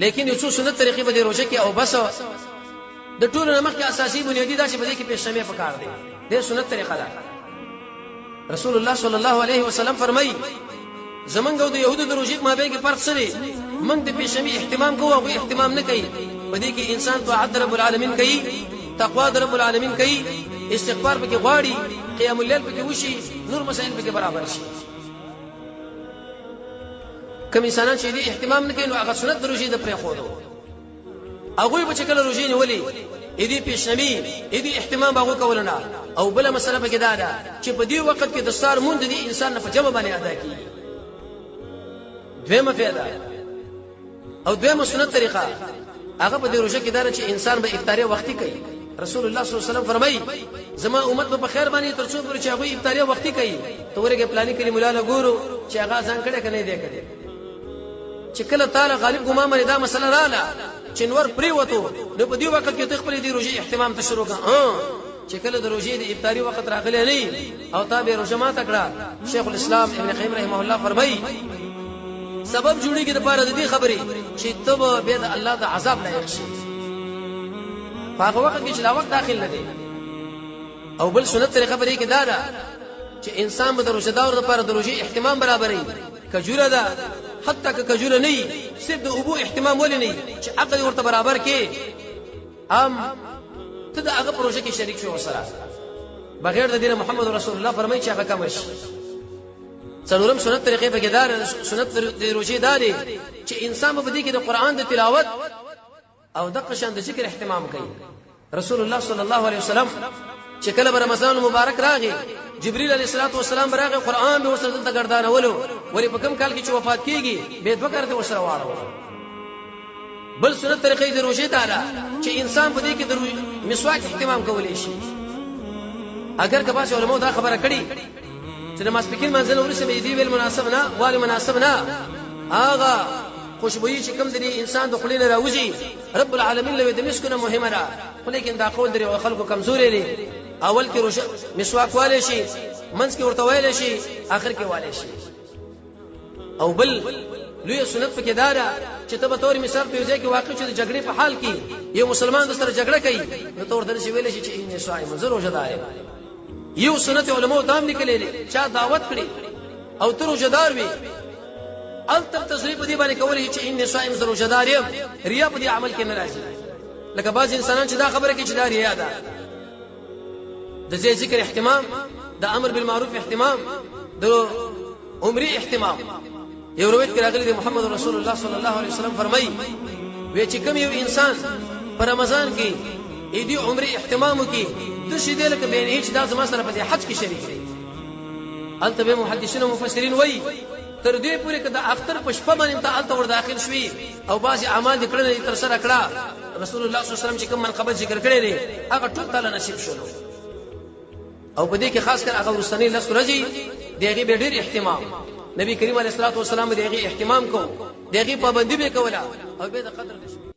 لیکن یو څو سنت طریقې به د روزه کې او بس. د ټولو نه مخکې اساسي بنیادي دا چې په دې کې پیشمه پکار دی، د سنت طریقه ده. رسول الله صلی الله علیه وسلم فرمایي، زمونږ او د يهودو د روزې په مابین کې فرق څه دی؟ موږ د پیشمي اهتمام کوو، هغوی اهتمام نه کوي. په دې کې انسان طاعت رب العالمین کوي، تقوا د رب العالمین کوي، استغفار پکې غواړي، قیام الليل پکې وشي، نور مسائل پکې برابر شي. کوم انسانان چې دې اهتمام نه کوي، نو هغه سنت د روزې د پرې خودو. هغوی به چې کله روزې نیولې، دې پیشنمی دې اهتمام به کول نه. او بل مسله پکې دا ده چې په دې وخت کې د سار مونږ دې انسان نه په جمع باندې ادا کیږي. دویمه فایده او دویمه سنت طریقه هغه په دې روزه کې دا چې انسان به افطاري وختي کوي. رسول الله صلی الله علیه وسلم فرمایي، زما امت په خیر باندې تر څو پورې چې هغه افطاري وختي کوي. ته ورګه پلاني کلی مولا له ګورو چې هغه ځان کړه کنه دی کړي. چې کله تعالی غالب ګمان باندې دا مسله رااله چې نور پریوتو، نو په دې وخت کې ته خپل دې روزي اهتمام ته شروع کړه. چې کله د روزي د افطاري وخت راغلی نه او تا به روزه ماته کړه، شیخ الاسلام ابن قیم رحمه الله فرمایي، سبب جوړیږي د پاره د دې خبرې چې ته به بیا د الله د عذاب لایق شې په هغه وخت کې چې دا وخت داخل نه دی. او بل سنت طریقه پرې کې دا ده چې انسان به د روزهدار لپاره د روزي اهتمام برابرې. کجوره ده، حتی که کجوره نه، صرف د اوبو اهتمام ولې نه چې عقل ورته برابر کې، ام ته د هغه پروژه کې شریک شو سره. بغیر د دې محمد رسول الله فرمایي چې هغه کم شي. څلورم سنت طریقې په کې دار سنت د روزي دار چې انسان په دې کې د قران د تلاوت او د قشان د ذکر اهتمام کوي. رسول الله صلی الله علیه وسلم چې کله رمضان مبارک راغی، جبرئیل علیه الصلاۃ والسلام راغی، قران به ورسره دلته ګردانولو. ولی په کوم کال کې چې وفات کیږي، به دوه کرته ورسره واړو. بل سنت طریقې د روزي دا ده چې انسان په دې کې د مسواک اهتمام کولی شي. اگر که بعض علماء دا خبره کړي چې د ماسپکین منځنه ورسې به دی ویل مناسب نه والي، مناسب نه، هغه خوشبویي چې کوم د انسان د خولې نه راوځي، رب العالمین له د مسکونه مهمه ده، خو لیکن دا قول درې خلکو کمزوري دي. اول کې روزه مسواک والي شي، منځ کې ورته ویل شي، اخر کې والي شي. او بل لوی سنت پکې دا ده چې ته به تور مثال په ځای کې واقع چې د جګړې په حال کې یو مسلمان د سره جګړه کوي، نو ته ورته ویل شي چې انی صائم، زه روزه دار. یو سنت علماء دام لیکلې دي، چا دعوت کړي او ته روزه دار وي، الته تصریح په دې باندې کولای چې انی صائم، زه روزه دار یم. ریا په دې عمل کې نه راځي، لکه بعض انسانان چې دا خبره کوي چې دا ریا ده. د دې ذکر اهتمام، د امر بالمعروف اهتمام، د عمرې اهتمام. یو روایت کې راغلی دی، محمد رسول الله صلی الله علیه وسلم فرمایي وی چې کوم یو انسان په رمضان کې دې عمرې اهتمام وکړي، د شي دی لکه بین هیڅ دا زما سره په دې حج کې شریک دی. هلته به محدثین او مفسرین وایي، تر دې پورې که د اختر په شپه باندې ته هلته ور داخل شوي او بعضې اعمال دې کړنې تر سره کړه، رسول الله صلی الله علیه وسلم چې کوم منقبت ذکر کړی دی، هغه ټول تعالی نصیب شولو. او په دې کې خاص کر هغه وروستنۍ 10 ورځې، د هغې به ډېر اهتمام، نبی کریم علیه الصلاة والسلام د هغې اهتمام کو، د هغې پابندي به کوله او به د قدر.